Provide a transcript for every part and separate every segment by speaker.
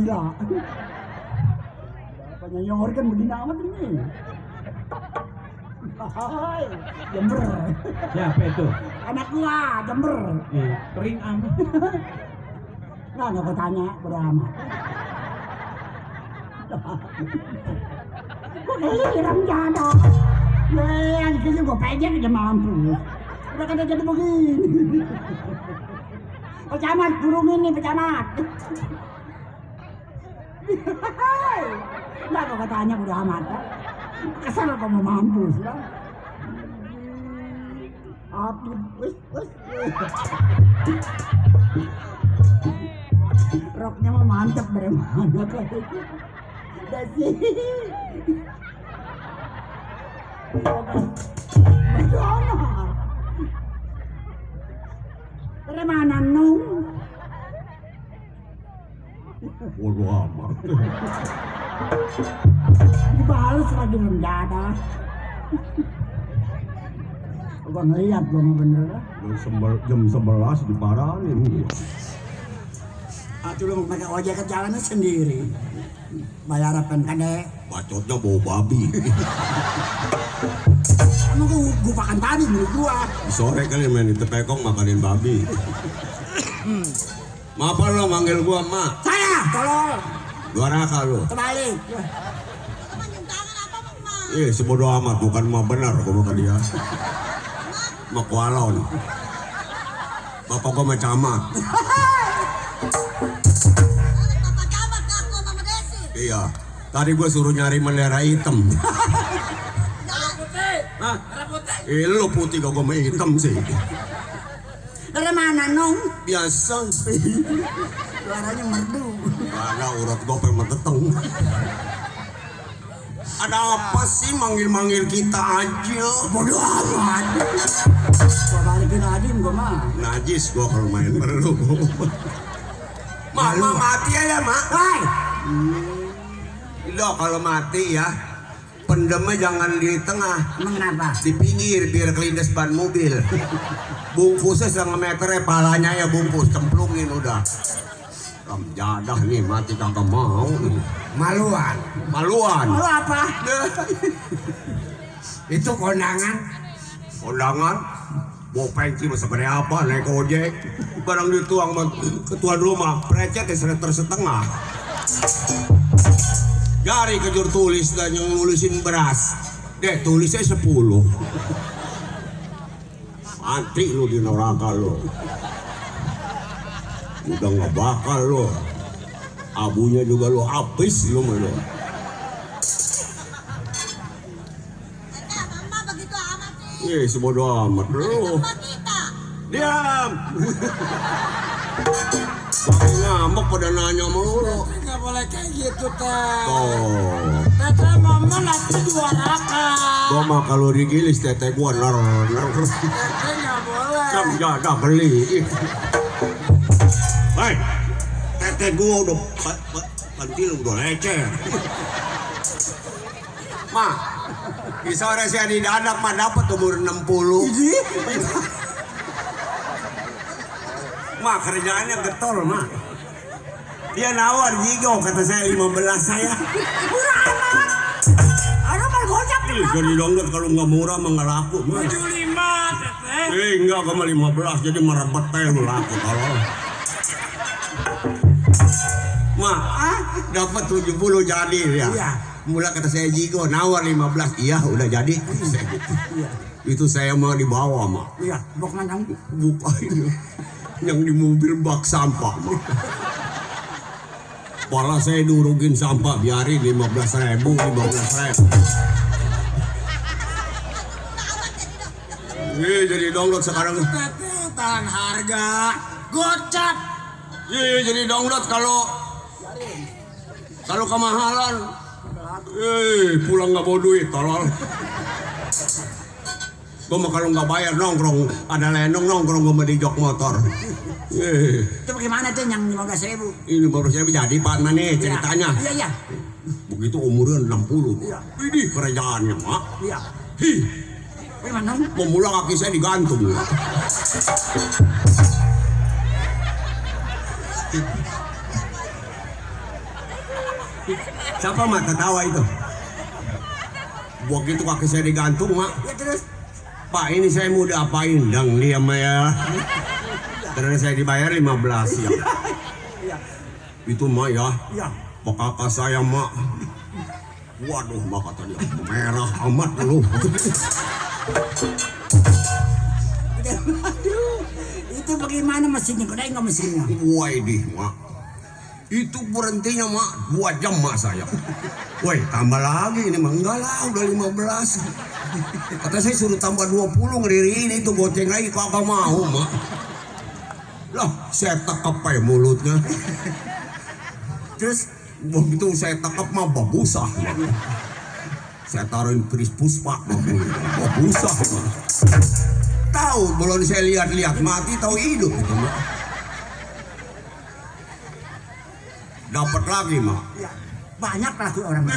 Speaker 1: gila. Penyanyi kan begini amat ini. Hai, Jember.
Speaker 2: Siapa itu?
Speaker 1: Anak gua, Jember.
Speaker 2: Kering amat.
Speaker 1: Nggak gua tanya, bodo amat. Gua keliram jada. Yang kayaknya gua pejek aja mampu. Udah kata jadi begini. Pecamat, burung ini pecamat. Nggak gua tanya, bodo amat. Kesel kok mau mampus ya. Api, wis. Roknya mah mantep dari mana kayak itu. Dasi. Bagaimana? Dari mana nung?
Speaker 3: Bodo amat.
Speaker 1: Dibales lagi mendadak. Gua ngeliat gua mah bener lah.
Speaker 3: Jam 11 diparahin.
Speaker 1: Atuh lu pakai ojek ke jalannya sendiri. Bayar apa kade?
Speaker 3: Bacotnya bau babi.
Speaker 1: Emang gua makan tadi menurut gua.
Speaker 3: Sore kali main di tepekong makanin babi. Maaf lo manggil gua mak.
Speaker 1: Saya, tolol.
Speaker 3: Gua raka lo.
Speaker 1: Kebalik.
Speaker 3: Iya, si bodo amat, bukan mah benar gua makan dia. Mak walon. Bapak gua mah camat.
Speaker 4: Bapak camat ngaku sama Desi.
Speaker 3: Iya. Tadi gua suruh nyari bendera hitam. Hah? Lu putih kok gua mah hitam sih.
Speaker 1: Dari mana nong?
Speaker 3: Biasa.
Speaker 1: Suaranya merdu.
Speaker 3: Ada urat gua pengen meteteng. Ada apa sih manggil-manggil kita aja?
Speaker 1: Bodoh amat. Gua balikin Adim gua mah.
Speaker 3: Najis gua kalau main perlu. Mama mati aja mak.
Speaker 1: Hai.
Speaker 3: Lo kalau mati ya pendemnya jangan di tengah,
Speaker 1: Emang kenapa?
Speaker 3: di pinggir biar kelindes ban mobil. Bungkusnya setengah meternya, palanya ya bungkus cemplungin udah. Ram jadah nih mati kagak mau nih.
Speaker 5: Maluan.
Speaker 3: Maluan.
Speaker 1: Lu apa?
Speaker 5: Itu kondangan.
Speaker 3: Kondangan. Bawa pensi masa pada apa naik ojek. Barang dituang sama ketua rumah, precet ya setengah. Jari kejur tulis dan yang nulisin beras. Deh tulisnya 10. Mati lu di neraka lu. Udah nggak bakal lu. Abunya juga lu habis lu mah lu.
Speaker 4: Mama begitu amat sih.
Speaker 3: Sebodoh amat lu.
Speaker 4: Tempat kita.
Speaker 3: Diam. Pakai ngambek pada nanya mulu.
Speaker 5: Nggak boleh kayak gitu teh.
Speaker 3: Tuh.
Speaker 5: Teteh mama nanti 2 raka.
Speaker 3: Gua mah kalau digilis teteh gua ner.
Speaker 5: Teteh nggak boleh.
Speaker 3: Jam jaga beli. Hei, teteh gua udah pentil udah leceh. Ma, di sore saya di dadak mah dapat umur 60. Ma, kerjaannya getol, Ma. Dia nawar jigo, kata saya 15 saya.
Speaker 1: Murah amat. Ada mal gocap.
Speaker 3: Jadi dongdot kalau nggak murah mah nggak laku, Ma.
Speaker 5: 75 teteh.
Speaker 3: Enggak, sama 15, jadi merebet teh lu laku kalau. Ma, dapat 70 jadi ya.
Speaker 1: Iya.
Speaker 3: Mula kata saya jigo, nawar 15, iya udah jadi. Itu saya mau dibawa, Ma.
Speaker 1: Iya, bok mana?
Speaker 3: Buka ini. Yang di mobil bak sampah, Ma. Pala saya durugin sampah, biarin 15.000, 15.000. Jadi download sekarang.
Speaker 5: Teteh tahan harga. Gocap.
Speaker 3: Jadi download kalau kemahalan. Pulang nggak bawa duit, tolol. Gue mah kalau nggak bayar nongkrong, ada lenong nongkrong gue di jok motor.
Speaker 1: Itu bagaimana tuh yang 15.000?
Speaker 3: Ini baru saya jadi Pak Mane ceritanya.
Speaker 1: Iya.
Speaker 3: Begitu umurnya 60.
Speaker 1: Iya.
Speaker 3: Ini kerajaannya, Mak.
Speaker 1: Iya.
Speaker 3: Hi,
Speaker 1: Bagaimana?
Speaker 3: memula kaki saya digantung. Siapa mak ketawa itu? Begitu kaki saya digantung mak.
Speaker 1: Ya terus.
Speaker 3: Pak ini saya mau diapain? Dang dia mah ya. Karena saya dibayar 15 ya.
Speaker 1: Iya.
Speaker 3: Itu mak ya.
Speaker 1: Iya.
Speaker 3: Pak kakak saya mak. Waduh mak kata dia merah amat lu.
Speaker 1: Aduh, itu bagaimana mesinnya? Kau nggak mesinnya?
Speaker 3: Waidih mak. Itu berhentinya mak 2 jam mak saya. Woi tambah lagi ini mah enggak lah udah 15. Kata saya suruh tambah 20 ngeririn itu goceng lagi kagak mau mak. Lah saya tekap ya mulutnya.
Speaker 1: Terus
Speaker 3: Begitu saya tekap mah babusah mak. Saya taruhin Kris Puspa mak. Babusah mak. Tahu belum saya lihat-lihat mati tahu hidup itu mak. Dapat lagi mak.
Speaker 1: ya, banyak lagi orang.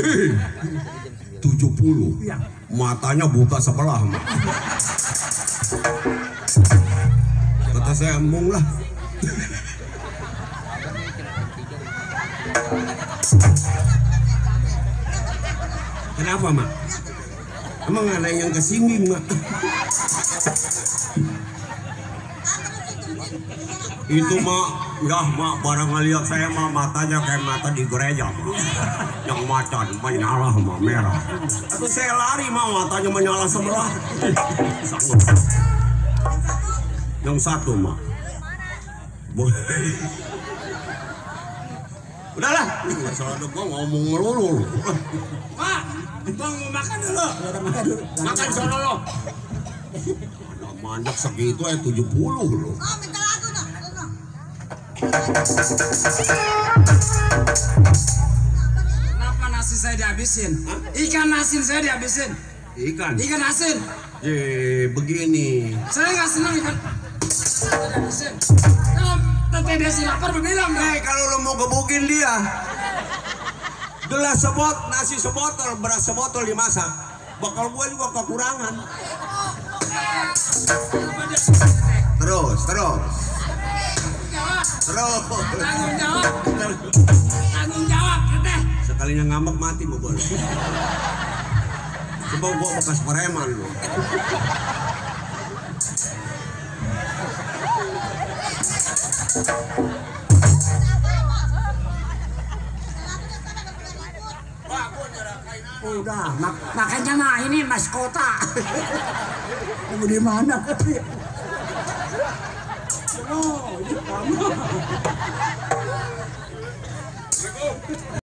Speaker 3: 70.
Speaker 1: Iya.
Speaker 3: Matanya buta sebelah mak. Kata saya embung lah. Kenapa mak? Emang ada yang kesingging mak? Itu mak, ya mak barang ngeliat saya mak matanya kayak mata di gereja mak. Yang macan menyala mak merah. Aku saya lari mak matanya menyala sebelah. Sanggup. Yang satu mak. Udahlah, soalnya gua ngomong melulu.
Speaker 5: Pak, bang mau makan dulu.
Speaker 3: Makan sono lo. Ada mandak segitu 70 lo.
Speaker 4: Oh, minta lagu dong.
Speaker 5: Kenapa nasi saya dihabisin? Ikan asin saya dihabisin.
Speaker 3: Ikan.
Speaker 5: Ikan asin.
Speaker 3: Begini.
Speaker 5: Saya nggak senang ikan. Saya dihabisin. Kalau Tete Desi lapar berbilang dong.
Speaker 3: Kalau lo mau gebukin dia, gelas nasi sebotol, beras sebotol dimasak. Bakal gue juga kekurangan. Terus.
Speaker 5: Tanggung jawab. Tanggung jawab, Tete.
Speaker 3: Sekalinya ngambek mati mau gue. Coba gue bekas preman lo.
Speaker 1: Udah, makanya mah ini mas kota. Mau di mana? Oh, ini kamu.